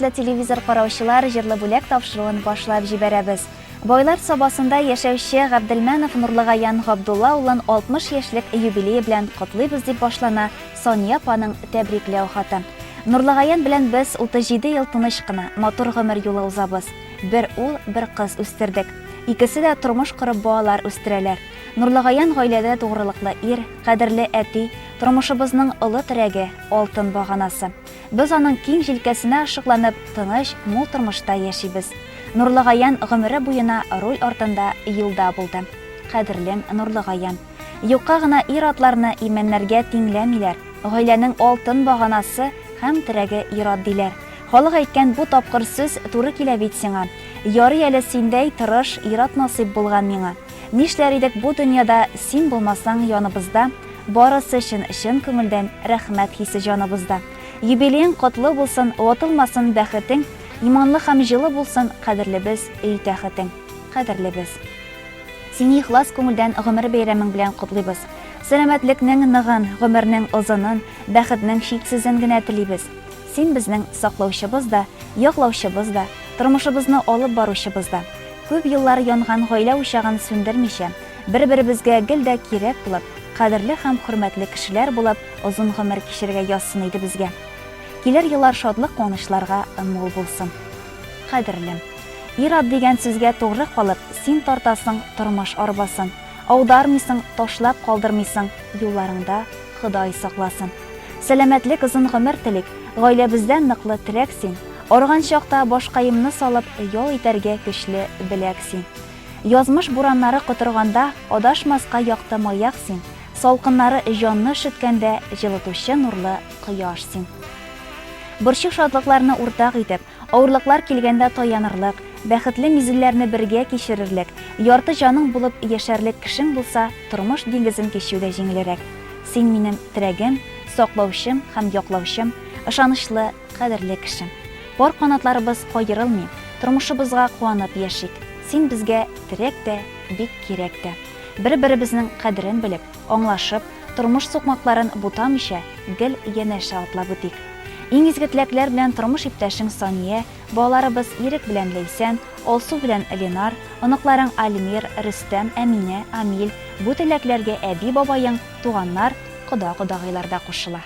Хөрмәтле телевизор караучылар, Җырлы бүләк тапшыруын башлап җибәрәбез. Байлар Сабасында яшәүче Габделмәнов Нурлыгаян Габдулла улын 60 яшьлек юбилее белән котлыйбыз дип башлана Сания апаның тәбрикләү хаты. Нурлыгаян белән без 37 ел тыныч кына, матур гомер юлы узабыз. Бер ул, бер кыз үстердек. Икесе дә тормыш корып балалар үстерәләр. Нурлыгаян гаиләдә тугрылыклы ир, кадерле әти, тормышыбызның олы терәге, алтын баганасы. Без аның киң җилкәсенә ышыкланып, тыныч, мул тормышта яшибез. Нурлыгаян гомере буена руль артында юлда булды. Кадерлем Нурлыгаян. Юкка гына ир-атларны имәннәргә тиңләмиләр. Гаиләнең алтын баганасы һәм терәге ир-ат диләр. Халык әйткән бу тапкыр сүз туры килә бит сиңа. Ярый әле синдәй тырыш ир-ат насыйп булган миңа. Нишләр идек бу дөньяда син булмасаң яныбызда, барысы өчен чын күңелдән рәхмәт хисе җаныбызда. Юбилеең котлы булсын, ватылмасын бәхетең, иманлы һәм җылы булсын кадерлебез өй тәхетең. Кадерлебез. Сине ихлас күңелдән гомер бәйрәмең белән котлыйбыз. Сәламәтлекнең ныгын, гомернең озынын, бәхетнең чиксезен генә телибез. Син безнең саклаучыбыз да, яклаучыбыз да, тормышыбызны алып баручыбыз да. Күп еллар янган гаилә учагын сүндермичә, бер-беребезгә гел дә кирәк булып, кадерле һәм хөрмәтле кешеләр булып озын гомер кичерергә язсын иде безгә. Килер еллар шатлык-куанычларга мул булсын. Кадерлем. Ир-ат дигән сүзгә тугры калып, син тартасың тормыш арбасын. Аудармыйсың, ташлап калдырмыйсың, юлларыңда Ходай сакласын. Сәламәтлек, озын гомер телик, гаиләбездә ныклы терәк син. Арыган чакта башкаемны салып, ял итәргә көчле беләк син. Язмыш бураннары котырганда, адашмаска якты маяк син. Салкыннары җанны өшеткәндә, җылытучы нурлы кояш син. Борчу-шатлыкларны уртак итеп, авырлыклар килгәндә таянырлык, бәхетле мизгелләрне бергә кичерерлек, ярты җаның булып яшәрлек кешең булса, тормыш диңгезен кичү дә җиңелрәк. Син минем терәгем, саклаучым һәм яклаучым, ышанычлы, кадерле кешем. Пар канатларыбыз каерылмый, тормышыбызга куанып яшик. Син безгә терәк тә, бик кирәк тә. Бер-беребезнең кадерен белеп, аңлашып, тормыш сукмакларын бутамыйча, гел янәшә атлап үтик. Иң изге теләкләр белән тормыш иптәшең Сания, балаларыбыз Ирек белән Ләйсән, Алсу белән Ленар, оныкларың Альмир, Рөстәм, Әминә, Амил, бу теләкләргә әби-бабаең, туганнар, кода-кодагыйлар да кушыла.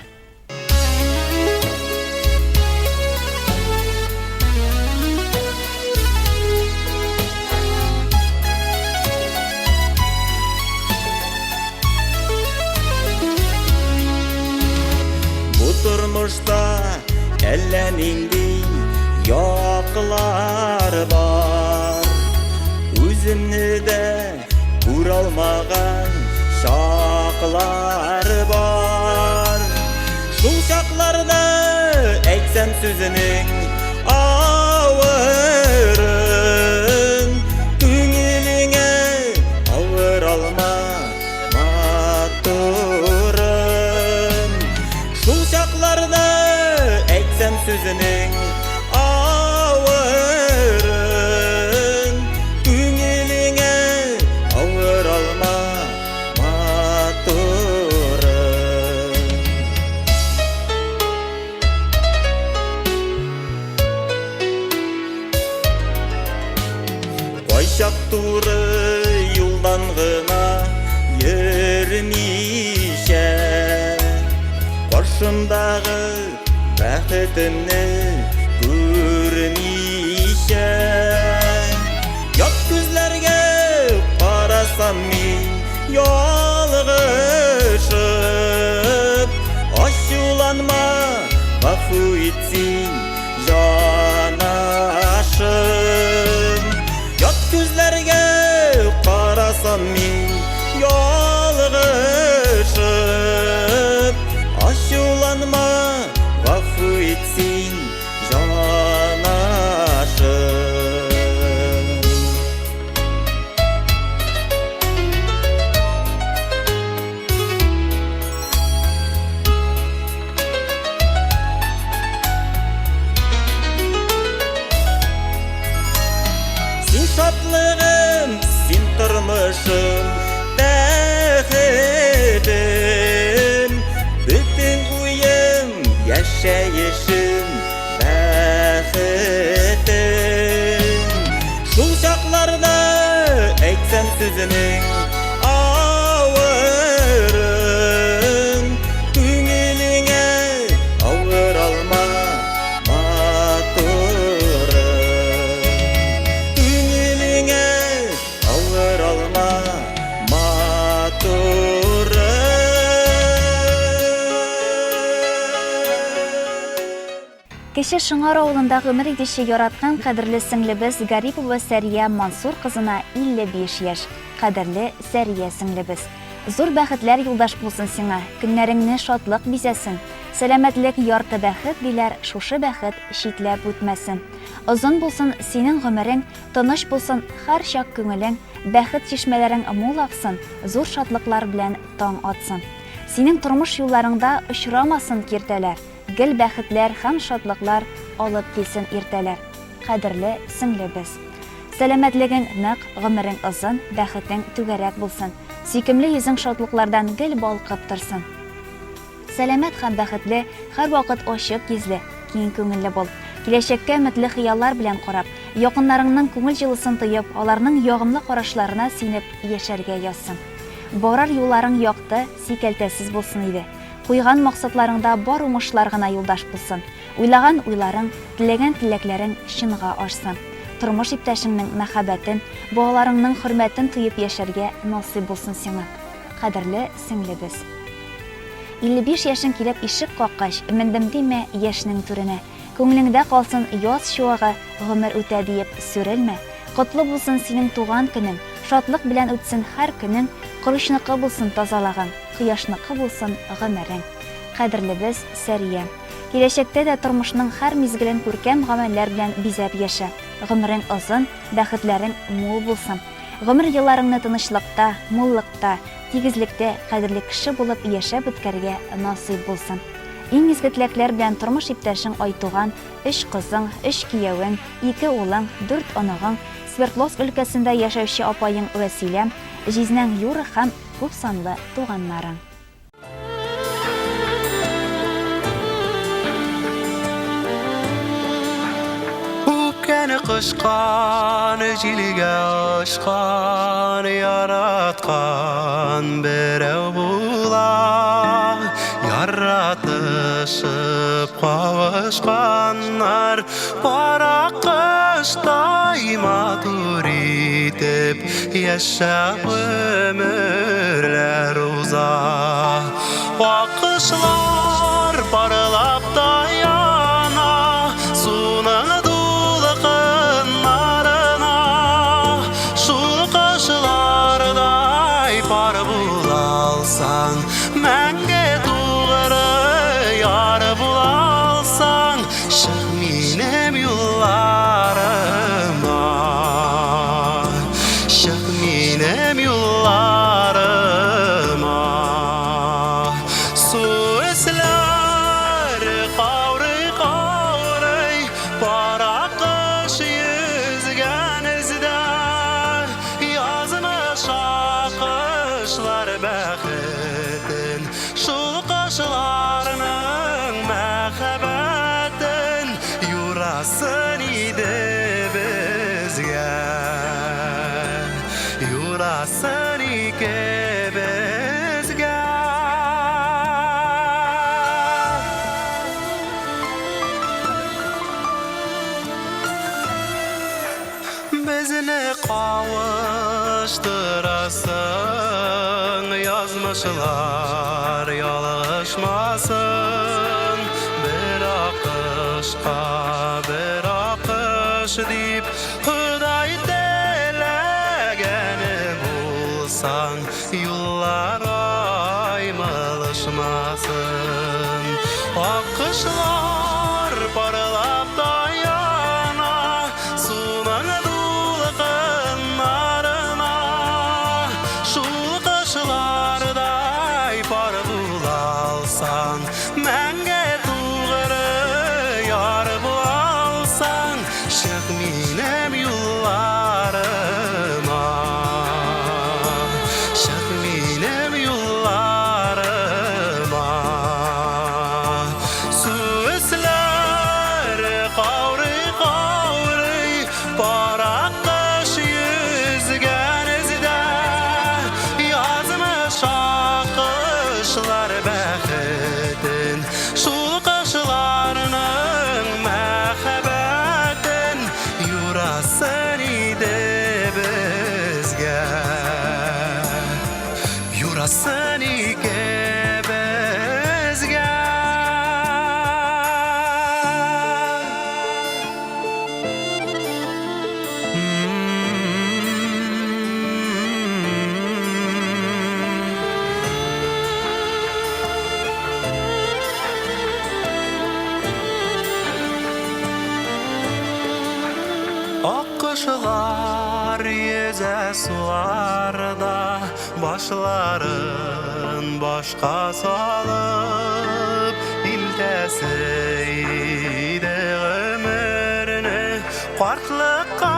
Бу тормышта әллә нинди яклар бар. Үземне дә күралмаган чаклар бар. Шул чакларда әйтсәм сүзенең авырын, күңелеңә авыр алма матурым. Шул чакларда әйтсәм сүзенең авырын, күңелеңә авыр алма матурым. Кайчак туры юлдан гына йөрмичә, каршымдагы бәхетемне күрмичә, ят күзләргә карасам мин ялгышып, ачуланма, гафу ит син, җанашым. Ят күзләргә карасам мин ялгышып, ачуланма, гафу ит син, җанашым. Син шатлыгым, син тормышым, бәхетем. Бөтен уем, яшәешем, бәхетем. Сизәм сүзенең авырын. Күңелеңә авыр алма, матурым. Күңелеңә авыр алма, матурым. Кече Шыңар авылында гомер итүче яраткан кадерле сеңлебез Гарипова Сәрия Мансур кызына 55 яшь. Кадерле Сәрия сеңлебез! Зур бәхетләр юлдаш булсын сиңа, көннәреңне шатлык бизәсен. Сәламәтлек ярты бәхет, диләр, шушы бәхет читләп үтмәсен. Озын булсын синең гомерең, тыныч булсын һәрчак күңелең, бәхет чишмәләрең мул аксын, зур шатлыклар белән таң атсын. Синең тормыш юлларыңда очрамасын киртәләр. Гел бәхетләр һәм шатлыклар алып килсен иртәләр, кадерле сеңлебез. Сәламәтлегең нык, гомерең озын, бәхетең түгәрәк булсын. Сөйкемле йөзең шатлыклардан гел балкып торсын. Сәламәт һәм бәхетле, һәрвакыт ачык йөзле, киң күңелле бул. Киләчәккә өметле хыяллар белән карап, якыннарыңның күңел җылысын тоеп, аларның ягымлы карашларына сөенеп яшәргә язсын. Барыр юлларың якты, сикәлтәсез булсын иде. Куйган максатларыңда бар уңышлар гына юлдаш булсын. Уйлаган уйларың, теләгән теләкләрең чынга ашсын. Тормыш иптәшеңнең мәхәббәтен, балаларыңның хөрмәтен тоеп яшәргә насыйп булсын сиңа, кадерле сеңлебез. 55 яшең килеп ишек каккач, мендем димә яшьнең түренә. Күңелеңдә калсын яз чуагы, гомер үтә диеп сүрелмә. Котлы булсын синең туган көнең, шатлык белән үтсен һәр көнең, корычныкы булсын тазалагың. Кояшныкы булсын гомерең. Кадерлебез, Сәрия. Киләчәктә дә тормышның һәр мизгелен күркәм гамәлләр белән бизәп яшә. Гомерең озын, бәхетләрең мул булсын. Гомер елларыңны тынычлыкта, муллыкта, тигезлектә, кадерле кеше булып яшәп үткәрергә насыйп булсын. Иң изге теләкләр белән тормыш иптәшең Айтуган, өч кызың, өч киявең, ике улың, дүрт оныгың, Свердловск өлкәсендә яшәүче апаең Вәсилә, җизнәң Юра һәм Күп санлы туганнарың. Үпкәне кочкан, җилгә очкан, яраткан берәү була. Яратышып кавышканнар, пар аккоштай матур итеп Яшәп гомерләр уза. Аккошлар парлап таяна суның дулкыннарына. Шул кошлардай пар булалсаң, мәңге тугры яр булалсаң, чык минем юлларыма. Чык минем юлларыма. Су өсләре каурый-каурый, пар акыш йөзгән эздә. Язмыш акышлар бәхетен, шул кошларның мәхәббәтен юрасын иде безгә. Юрасын икебезгә. Безне кавыштырасың, язмышлар ялгышмасын. Бер акышка, бер акыш дип, Ходай теләгәне булсаң, юллар аймылышмасын. Аккошлар парлап таяна суның дулкыннарына. Шул кошлардай пар булалсаң, мәңге тугры яр булалсаң, чык минем юлларыма. Чык минем юлларыма. Су өсләре каурый-каурый, пар аккош йөзгән эздә. Юрасын икебезгә. Аккошлар йөзә суларда, башларын башка салып, илтәсе иде гомерне картлыкка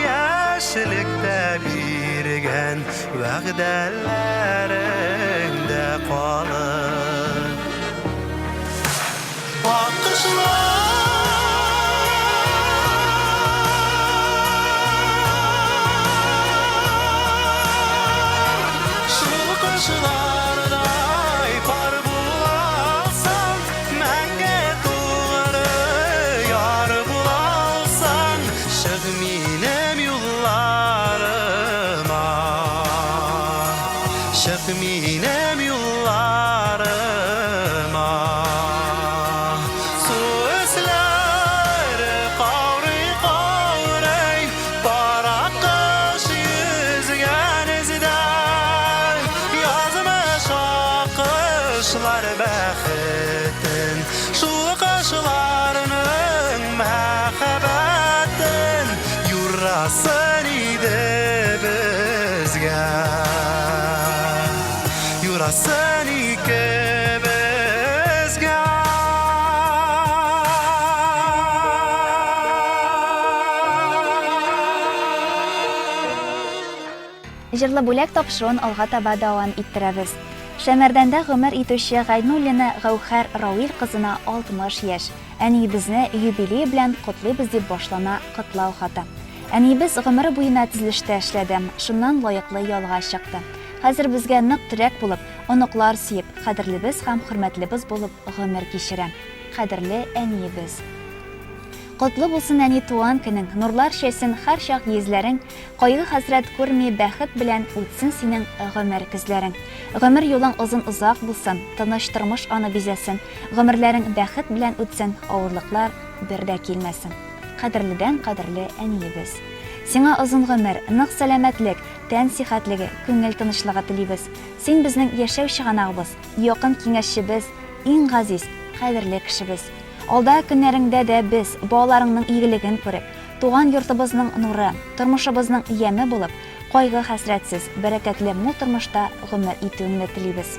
яшьлектә биргән вәгъдәләреңдә калып. Аккошлар, шул кошлардай пар булалсаң, мәңге тугры яр булалсаң, чык минем юлларыма, чык минем юлларыма. Су өсләре каурый-каурый, пар аккош йөзгән эздә. Язмыш аккошлар бәхетен, шул кошларның мәхәббәтен юрасын иде безгә. Юрасын икебезгә. Җырлы бүләк тапшыруын алга таба дәвам иттерәбез. Шәмәрдәндә гомер итүче Гайнуллина Гәүһәр Рауил кызына 60 яшь. Әниебезне юбилее белән котлыйбыз дип башлана котлау хаты. Әниебез гомере буена төзелештә эшләде, шуннан лаеклы ялга чыкты. Хәзер безгә нык терәк булып, оныклар сөеп, кадерлебез һәм хөрмәтлебез булып гомер кичерә. Кадерле әниебез! Котлы булсын, әни, туган көнең, нурлар чәчсен һәрчак йөзләрең, кайгы-хәсрәт күрми бәхет белән үтсен синең гомер көзләрең. Гомер юлың озын-озак булсын, тыныч тормыш аны бизәсен, гомерләрең бәхет белән үтсен, авырлыклар бер дә килмәсен. Кадерледән кадерле әниебез. Сиңа озын гомер, нык сәламәтлек, тән сихәтлеге, күңел тынычлыгы телибез. Син безнең яшәү чыганагыбыз, якын киңәшчебез, иң газиз, кадерле кешебез. Алдагы көннәреңдә дә без, балаларыңның игелеген күреп, туган йортыбызның нуры, тормышыбызның яме булып, кайгы-хәсрәтсез, бәрәкәтле мул тормышта гомер итүеңне телибез.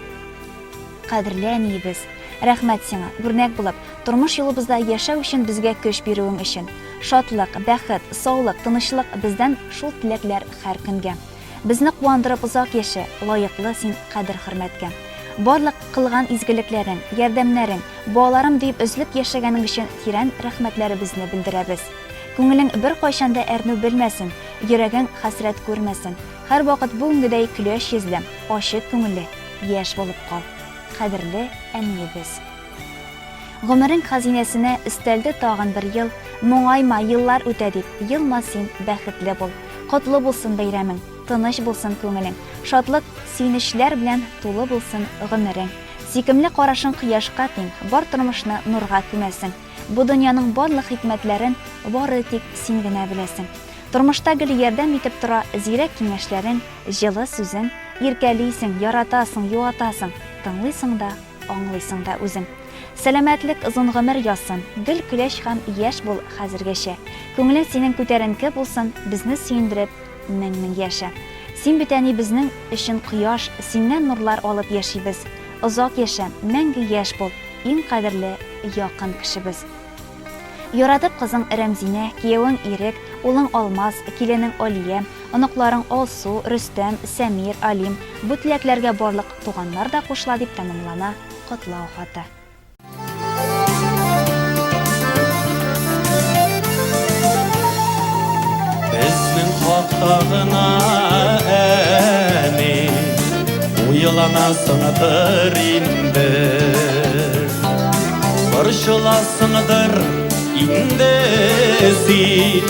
Кадерле әниебез! Рәхмәт сиңа, үрнәк булып, тормыш юлыбызда яшәү өчен безгә көч бирүең өчен. Шатлык, бәхет, саулык, тынычлык бездән шул теләкләр һәр көнгә. Безне куандырып озак яшә, лаеклы син кадер-хөрмәткә. Барлык кылган изгелекләрең, ярдәмнәрең, балаларым диеп өзелеп яшәгәнең өчен тирән рәхмәтләребезне белдерәбез. Күңелең беркайчан да әрнү белмәсен, йөрәгең хәсрәт күрмәсен. Һәрвакыт бүгенгедәй көләч йөзле, ачык күңелле, яшь булып кал. Кадерле әниебез! Гомерең хәзинәсенә өстәлде тагын бер ел, Моңайма, еллар үтә дип, елма син, бәхетле бул. Котлы булсын бәйрәмең, тыныч булсын күңелең, Шатлык, сөенечләр белән тулы булсын гомерең. Сөйкемле карашың кояшка тиң, бар тормышны нурга күмәсең. Бу дөньяның барлык хикмәтләрен бары тик син генә беләсең. Тормышта гел ярдәм итеп тора зирәк киңәшләрең, җылы сүзең, Иркәлисең, яратасың, юатасың, тыңлыйсың да, Аңлыйсың да үзең. Сәламәтлек, озын гомер язсын, гел көләч һәм яшь бул хәзергәчә. Күңелең синең күтәренке булсын, безне сөендереп, мең-мең яшә. Син бит, әни, безнең өчен кояш, синнән нурлар алып яшибез. Озак яшә, мәңге яшь бул, иң кадерле, якын кешебез. Яратып кызың Рәмзинә, киявең Ирек, улың Алмаз, киленең Алия, оныкларың Алсу, Рөстәм, Сәмир, Алим, бу теләкләргә барлык туганнар да кушыла дип тәмамлана котлау хаты. Безнең хакта гына әни Уйланасыңдыр инде Борчыласыңдыр инде син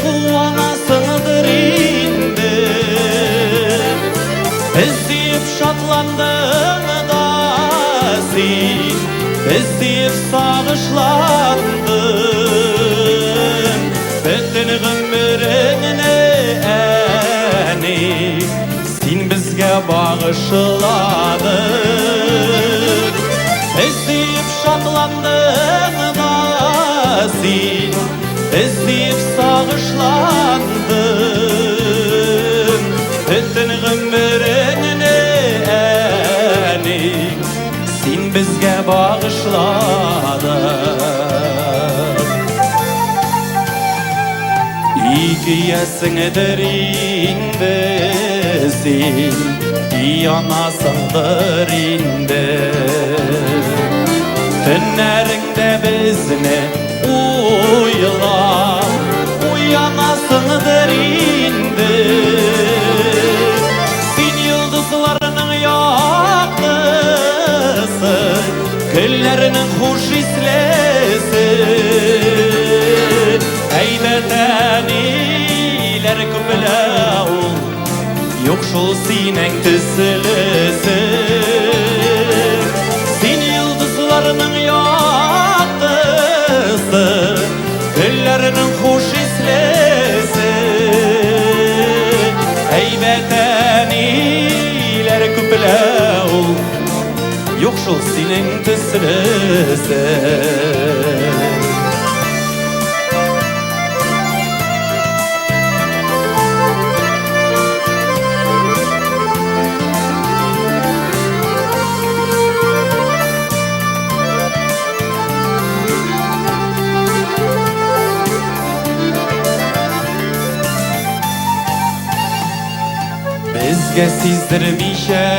Куанасыңдыр инде Без диеп шатлан. шатландың да син, без диеп сагышландың. Бөтен гомереңне, әни, син безгә багышладың. Без диеп шатландың да син, без диеп сагышландың. Бөтен гомереңне, әни, син безгә багышладың. Ике ясеңдер инде син, янасыңдыр инде. Төннәреңдә безне уйлап, уянасыңдыр инде. Син йолдызларның яктысы, гөлләрнең хуш ислесе. Әйбәт әниләр күплә ул, юк шул синең төслесе. Син йолдызларның яктысы, гөлләрнең хуш ислесе. Әйбәт әниләр күплә ул, юк шул синең төслесе. Безгә сиздермичә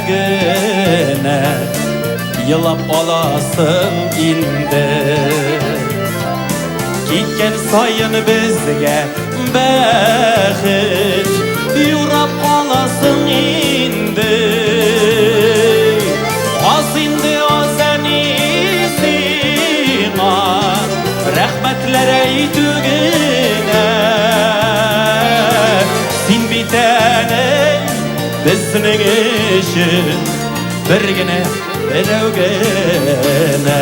генә елап аласың инде. Киткән саен безгә бәхет юрап каласың инде. Аз инде, аз, әни, сиңа рәхмәтләр әйтү генә. Син бит, әни, безнең өчен бер генә, берәү генә.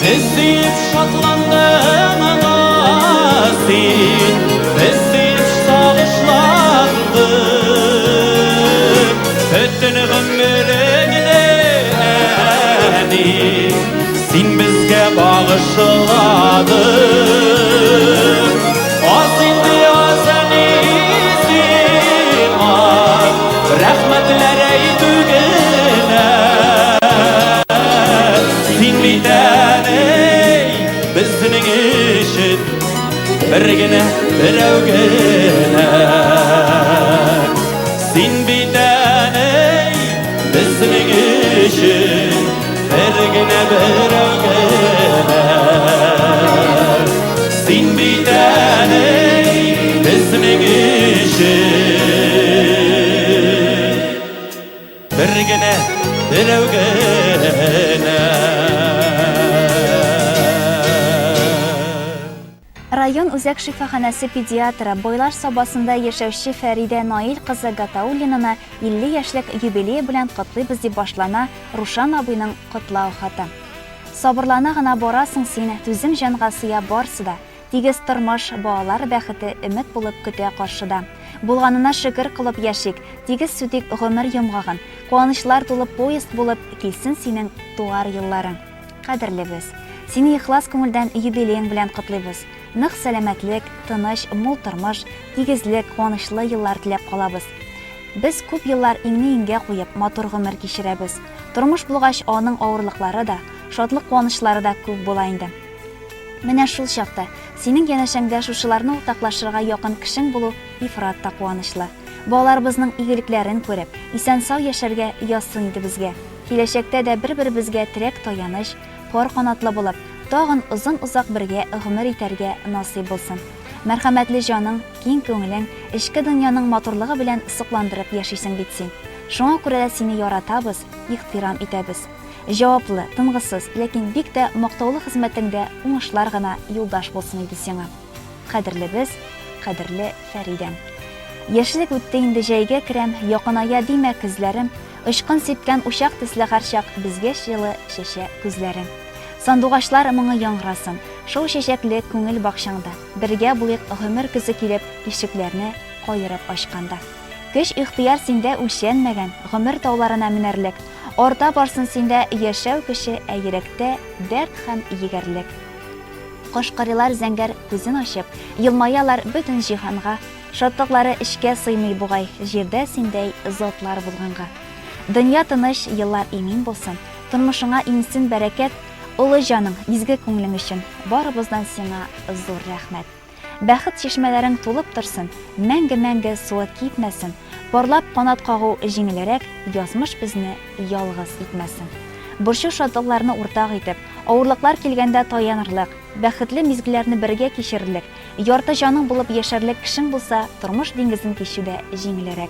Без диеп шатландың да син, без диеп сагышландың. Бөтен гомереңне, әни, син безгә багышладың. Аз инде, аз, әни, сиңа рәхмәтләр әйтү генә. Син бит, әни, безнең өчен бер генә, берәү генә. Син бит, әни, безнең өчен бер генә, берәү генә. Син бит, әни, безнең өчен бер генә, берәү генә. Район үзәк шифаханәсе педиатры, Байлар Сабасында яшәүче Фәридә Наил кызы Гатауллинаны 50 яшьлек юбилее белән котлыйбыз дип башлана Рушан абыйның котлау хаты. Сабырлана гына барасың син, түзем җанга сыя барсы да. Тигез тормыш, балалар бәхете өмет булып көтә каршыда. Булганына шөкер кылып яшик, тигез сүтик гомер йомгагын. Куанычлар тулы поезд булып килсен синең туар елларың. Кадерлебез! Сине ихлас күңелдән юбилеең белән котлыйбыз. Нык сәламәтлек, тыныч, мул тормыш, тигезлек, куанычлы еллар теләп калабыз. Без күп еллар иңне-иңгә куеп, матур гомер кичерәбез. Тормыш булгач, аның авырлыклары да, шатлык-куанычлары да күп була инде. Менә шул чакта синең янәшәңдә шушыларны уртаклашырга якын кешең булу ифрат та куанычлы. Балаларыбызның игелекләрен күреп, исән-сау яшәргә язсын иде безгә. Киләчәктә дә бер-беребезгә терәк-таяныч, пар канатлы булып, тагын озын-озак бергә гомер итәргә насыйп булсын. Мәрхәмәтле җаның, киң күңелең, эчке дөньяның матурлыгы белән сокландырып яшисең бит син. Шуңа күрә дә сине яратабыз, ихтирам итәбез. Җаваплы, тынгысыз, ләкин бик тә мактаулы хезмәтеңдә уңышлар гына юлдаш булсын иде сиңа. Кадерлебез, кадерле Фәридәм. Яшьлек үтте инде җәйгә керәм, якыная димә көзләрем, очкын сипкән учак төсле һәрчак безгә җылы чәчә күзләрең. Сандугачлар моңы яңгырасын, шау чәчәкле күңел бакчаңда, бергә булыйк гомер көзе килеп, ишекләрне каерып ачканда. Көч-ихтыяр синдә үлчәнмәгән, гомер тауларына менәрлек, арта барсын синдә яшәү көче, ә йөрәктә дәрт һәм егәрлек. Кашкарилар зәңгәр күзен ачып, Елмаялар бөтен җиһанга. Шатлыклары эчкә сыймый бугай, Җирдә синдәй затлар булганга. Дөнья тыныч, еллар имин булсын, Тормышыңа иңсен бәрәкәт, Олы җаның, изге күңлең өчен Барыбыздан сиңа зур рәхмәт. Бәхет чишмәләрең тулып торсын, Мәңге-мәңге суы кипмәсен, Парлап канат кагу җиңелрәк, Язмыш безне ялгыз итмәсен. Борчу-шатлыкларны уртак итеп, Авырлыклар килгәндә таянырлык, Бәхетле мизгелләрне бергә кичерерлек, Ярты җаның булып яшәрлек кешең булса, Тормыш диңгезен кичү дә җиңелрәк.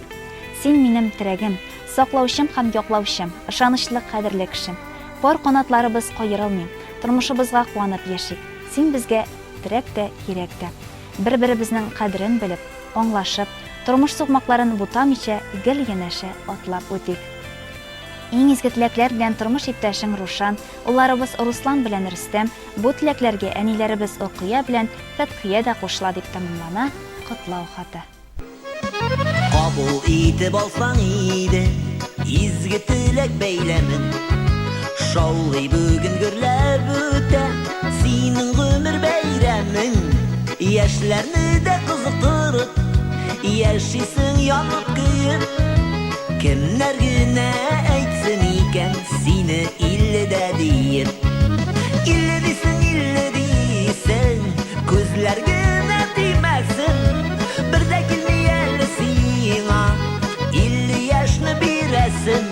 Син минем терәгем, саклаучым һәм яклаучым, Ышанычлы, кадерле кешем. Пар канатларыбыз каерылмый, Тормышыбызга куанып яшик. Син безгә терәк тә, кирәк тә. Бер-беребезнең кадерен белеп, аңлашып, тормыш сукмакларын бутамыйча гел янәшә атлап үтик. Иң изге теләкләр белән тормыш иптәшең Рушан, улларыбыз Руслан белән Рөстәм, бу теләкләргә әниләребез Оркыя белән Фәтхия дә кушыла дип тәмамлана котлау хаты. Кабул итеп алсаң иде изге теләк бәйләмен. Шаулый бүген гөрләп үтә синең гомер бәйрәмең. Яшьләрне дә кызыктырып, яшисең янып көеп. Кемнәр генә әйтсен икән сине илледә диеп. Илле дисең, илле дисең, күзләр генә тимәсен. Бер дә килми әле сиңа 50 яшьне бирәсем.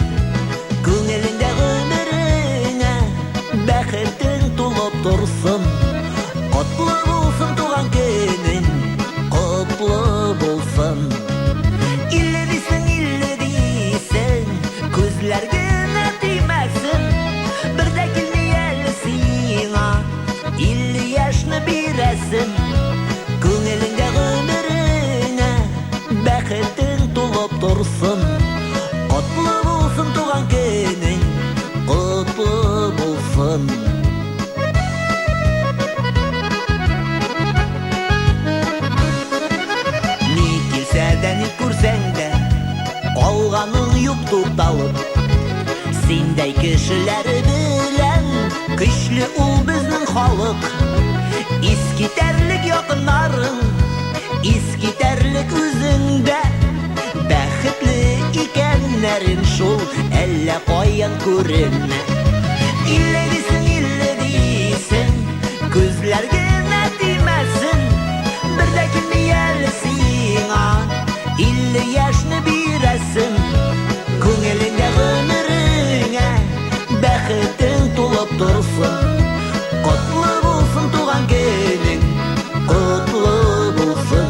Күңелеңдә гомереңә бәхетең тулып торсын. Котлы булсын туган көнең, котлы булсын. 50 дисең, 50 дисең, күзләр генә тимәсен. Бер дә килми әле сиңа 50 яшьне бирәсем. Күңелеңдә гомереңә бәхетең тулып торсын. Котлы булсын туган көнең, котлы булсын. Ни килсә дә, ни күрсәң дә, калганың юк тукталып. Синдәй кешеләр белән көчле ул безнең халык. Искитәрлек якыннарың, искитәрлек үзең дә. Бәхетле икәннәрен шул әллә каян күренә. Илле дисең, илле дисең, күзләр генә тимәсен. Бер дә килми әле сиңа 50 яшьне бирәсем. Күңелеңдә гомереңә бәхетең тулып торсын. Котлы булсын туган көнең, котлы булсын.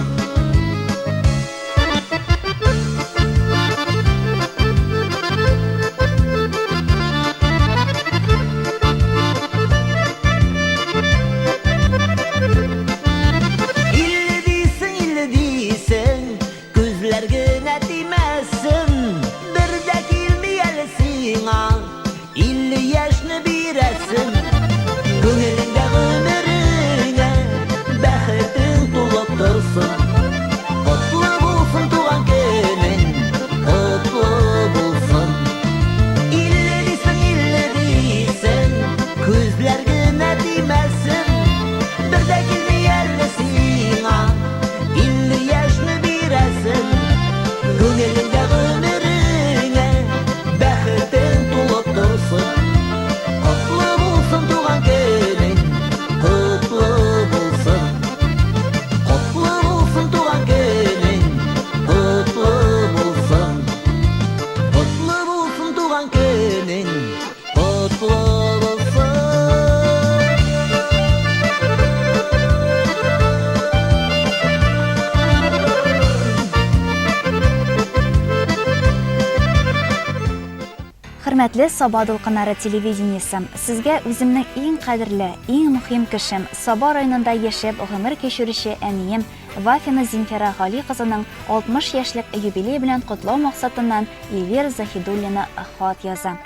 Хөрмәтле Саба дулкыннары телевидениесе, сезгә үземнең иң кадерле, иң мөхим кешем, Саба районында яшәп гомер кичерүче әнием Вафина Зинфира Гали кызының 60 яшьлек юбилее белән котлау максатыннан Эльвира Заһидуллина хат яза.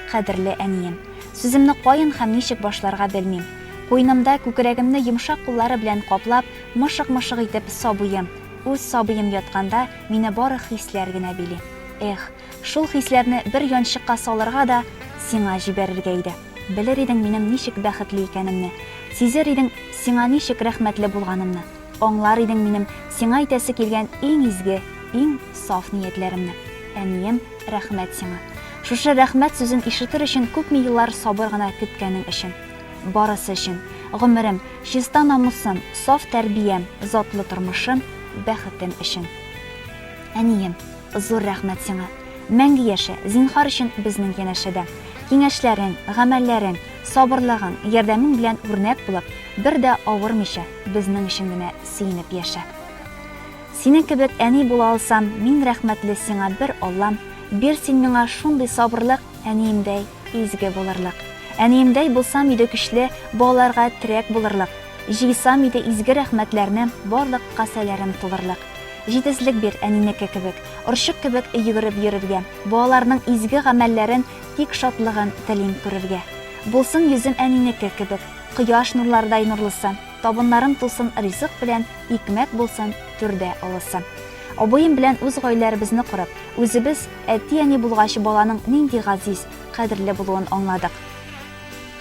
Кадерле әнием! Сүземне каян һәм ничек башларга белмим. Куенымда күкрәгемне йомшак куллары белән каплап, мышык-мышык итеп сабыем, үз сабыем ятканда, мине бары хисләр генә били. Эх, шул хисләрне бер янчыкка салырга да, сиңа җибәрергә иде. Белер идең минем ничек бәхетле икәнемне. Сизер идең сиңа ничек рәхмәтле булганымны. Аңлар идең минем сиңа әйтәсе килгән иң изге, иң саф ниятләремне. Әнием, рәхмәт сиңа. Шушы рәхмәт сүзен ишетер өчен күпме еллар сабыр гына көткәнең өчен. Барысы өчен. Гомерем, чиста намусым, саф тәрбиям, затлы тормышым, бәхетем өчен. Әнием, зур рәхмәт сиңа. Мәңге яшә, зинһар өчен безнең янәшәдә. Киңәшләрең, гамәлләрең, сабырлыгың, ярдәмең белән үрнәк булып, бер дә авырмыйча, безнең өчен генә сөенеп яшә. Синең кебек әни була алсам, мин рәхмәтле сиңа бер Аллам, бир син миңа шундый сабырлык, әниемдәй изге булырлык. Әниемдәй булсам иде көчле, балаларга терәк булырлык. Җыйсам иде изге рәхмәтләрне, барлык касәләрем тулырлык. Җитезлек бир әнинеке кебек, орчык кебек йөгереп йөрергә, балаларның изге гамәлләрен, тик шатлыгын телим күрергә. Булсын йөзем әнинеке кебек, кояш нурларыдай нурлысы, табыннарым тулсын ризык белән, Икмәк булсын түрдә олысы. Абыем белән үз гаиләләребезне корып, үзебез әти-әни булгач баланың нинди газиз, кадерле булуын аңладык.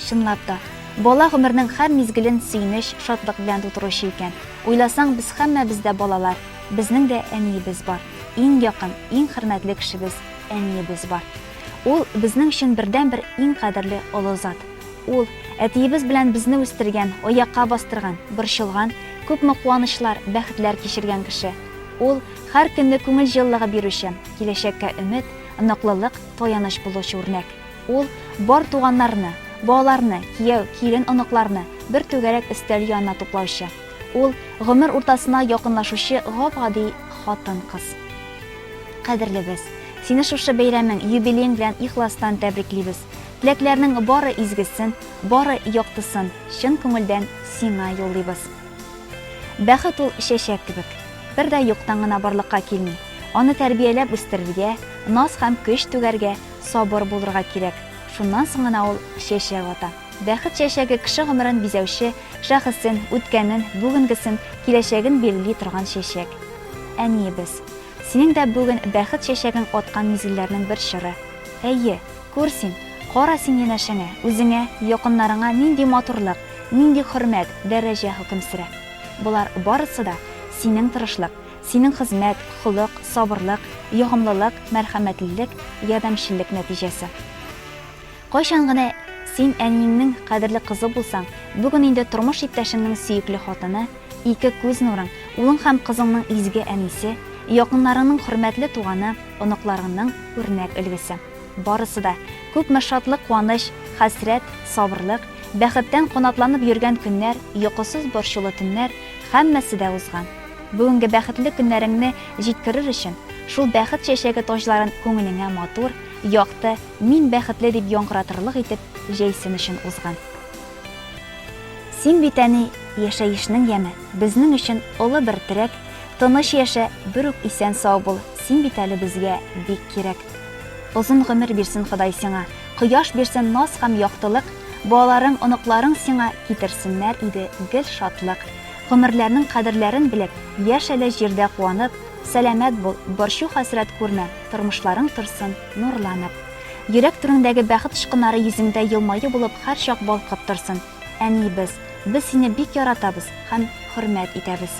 Чынлап та, бала гомернең һәр мизгелен сөенеч, шатлык белән тутыручы икән. Уйласаң, без һәммәбез дә балалар, безнең дә әниебез бар. Иң якын, иң хөрмәтле кешебез, әниебез бар. Ул, безнең өчен бердәнбер иң кадерле олы зат. Ул, әтиебез белән безне үстергән, аякка бастырган, борчылган, күпме куанычлар, бәхетләр кичергән кеше. Ул, һәр көнне күңел җылылыгы бирүче, киләчәккә өмет, ныклылык, таяныч булучы үрнәк. Ул, бар туганнарны, балаларны, кияү, килен оныкларны бер түгәрәк өстәл янына туплаучы. Ул, гомер уртасына якынлашучы гап-гади хатын-кыз. Кадерлебез, сине шушы бәйрәмең, юбилеең белән ихластан тәбриклибез. Теләкләрнең бары изгесен, бары яктысын чын күңелдән сиңа юллыйбыз. Бәхет ул чәчәк кебек. Бер дә юктан гына барлыкка килми. Аны тәрбияләп үстерергә, наз һәм көч түгәргә, сабыр булырга кирәк. Шуннан соң гына ул чәчәк ата. Бәхет чәчәге кеше гомерен бизәүче, шәхесен, үткәнен, бүгенгесен, киләчәген билгели торган чәчәк. Әниебез. Синең дә бүген бәхет чәчәгең аткан мизгелләрнең бер чоры. Әйе, күр син, кара син янәшәңә, үзеңә, якыннарыңа нинди матурлык, нинди хөрмәт, дәрәҗә хөкем сөрә. Болар барысы да синең тырышлык, синең хезмәт, холык, сабырлык, ягымлылык, мәрхәмәтлелек, ярдәмчеллек нәтиҗәсе. Кайчан гына син әниеңнең кадерле кызы булсаң, бүген инде тормыш иптәшеңнең сөекле хатыны, ике күз нурың, улың һәм кызыңның изге әнисе, якыннарыңның хөрмәтле туганы, оныкларыңның үрнәк өлгесе. Барысы да, күпме шатлык-куаныч, хәсрәт, сабырлык, бәхеттән канатланып йөргән көннәр, йокысыз борчулы төннәр, һәммәсе дә узган. Бүгенге бәхетле көннәреңне җиткерер өчен, шул бәхет чәчәге таҗларын күңелеңә матур, якты, мин бәхетле дип яңгыратырлык итеп җәйсен өчен узган. Син бит, әни, яшәешнең яме, безнең өчен олы бер терәк, тыныч яшә, бер үк исән-сау бул, син бит әле безгә бик кирәк. Озын гомер бирсен Ходай сиңа, кояш бирсен наз һәм яктылык, балаларың, оныкларың сиңа китерсеннәр иде гел шатлык. Гомерләрнең кадерләрен белеп, яшә әле җирдә куанып, сәламәт бул, борчу-хәсрәт күрмә, тормышларың торсын нурланып. Йөрәк түреңдәге бәхет очкыннары йөзеңдә елмаю булып һәрчак балкып торсын. Әниебез, без сине бик яратабыз һәм хөрмәт итәбез.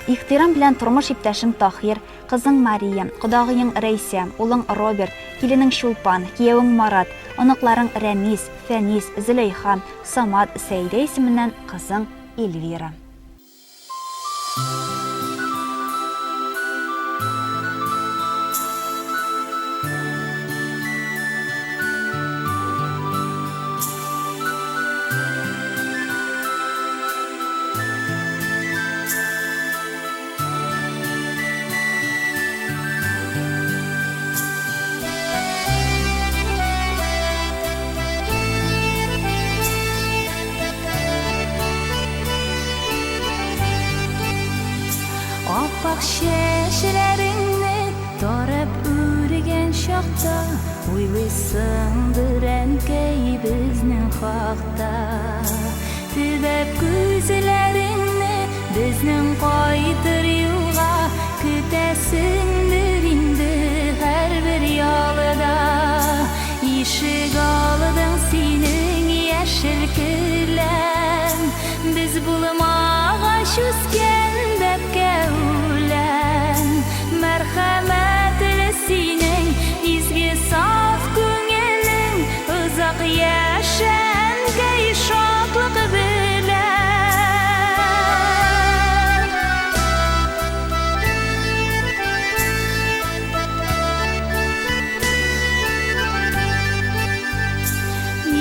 Ихтирам белән тормыш иптәшең Таһир, кызың Мария, кодагыең Рәйсә, улың Роберт, киленең Чулпан, киявең Марат, оныкларың Рәмис, Фәнис, Зөләйха, Самат, Сәидә исеменнән кызың Эльвира. Ап-ак чәчләреңне тарап үргән чакта, Уйлыйсыңдыр, әнкәй, безнең хакта. Төбәп күзләреңне безнең кайтыр юлга, Көтәсеңдер инде һәрбер ялда. Ишек алдың синең яшел келәм, Без булмагач үскән бәбкә үлән. Мәрхәмәтле синең изге саф күңелең, Озак яшә, әнкәй, шатлык белән.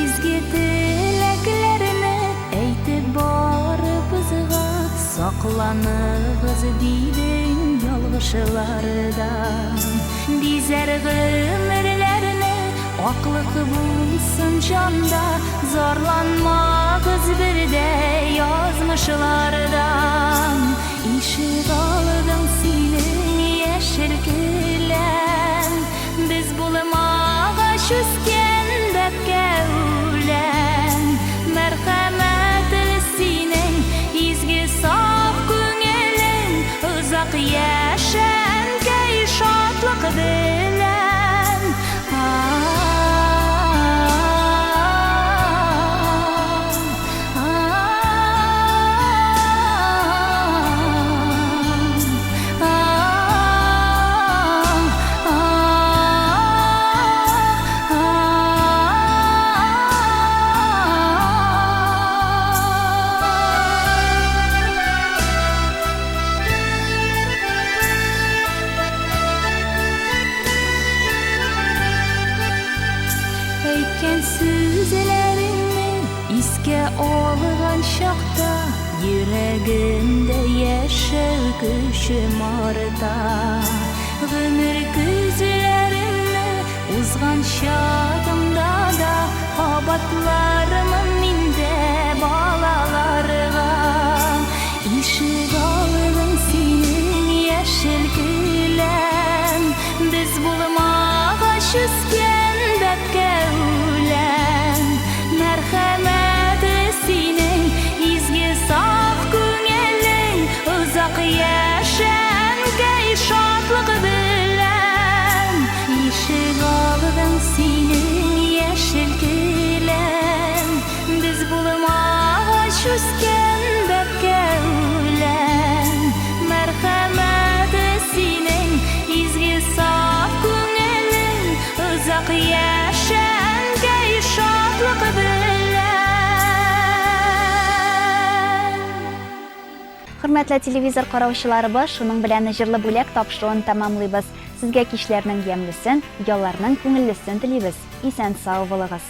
Изге теләкләрне әйтеп барыбызга, Сакланыгыз, дидең, ялгышлардан. Бизәр гомерләрне аклык булсын җанда, Зарланмагыз бер дә язмышлардан. Ишек алдың синең яшел келәм, Без булмагач үскән бәбкә үлән. Мәрхәмәтле синең изге саф күңелең, Озак яшә, әнкәй, шатлык белән. Әйткән сүзләреңне искә алган чакта, Йөрәгемдә яшәү көчем арта. Гомер көзләремне узган чагымда да Кабатлармын мин дә балаларга. Ишек алдың синең яшел келәм, Без булмагач үскән бәбкә үлән. Мәрхәмәте синең, изге саф күңелең, Озак яшә, әнкәй, шатлык белән. Ишек алдың синең яшел келәм, Без булмагач үскән бәбкә үлән. Мәрхәмәте синең, изге саф күңелең, Озак яшә, әнкәй, шатлык белән. Хөрмәтле телевизор караучыларыбыз, шуның белән Җырлы бүләк тапшыруын тәмамлыйбыз. Сезгә кичләрнең ямьлесен, ялларның күңеллесен телибез. Исән-сау булыгыз!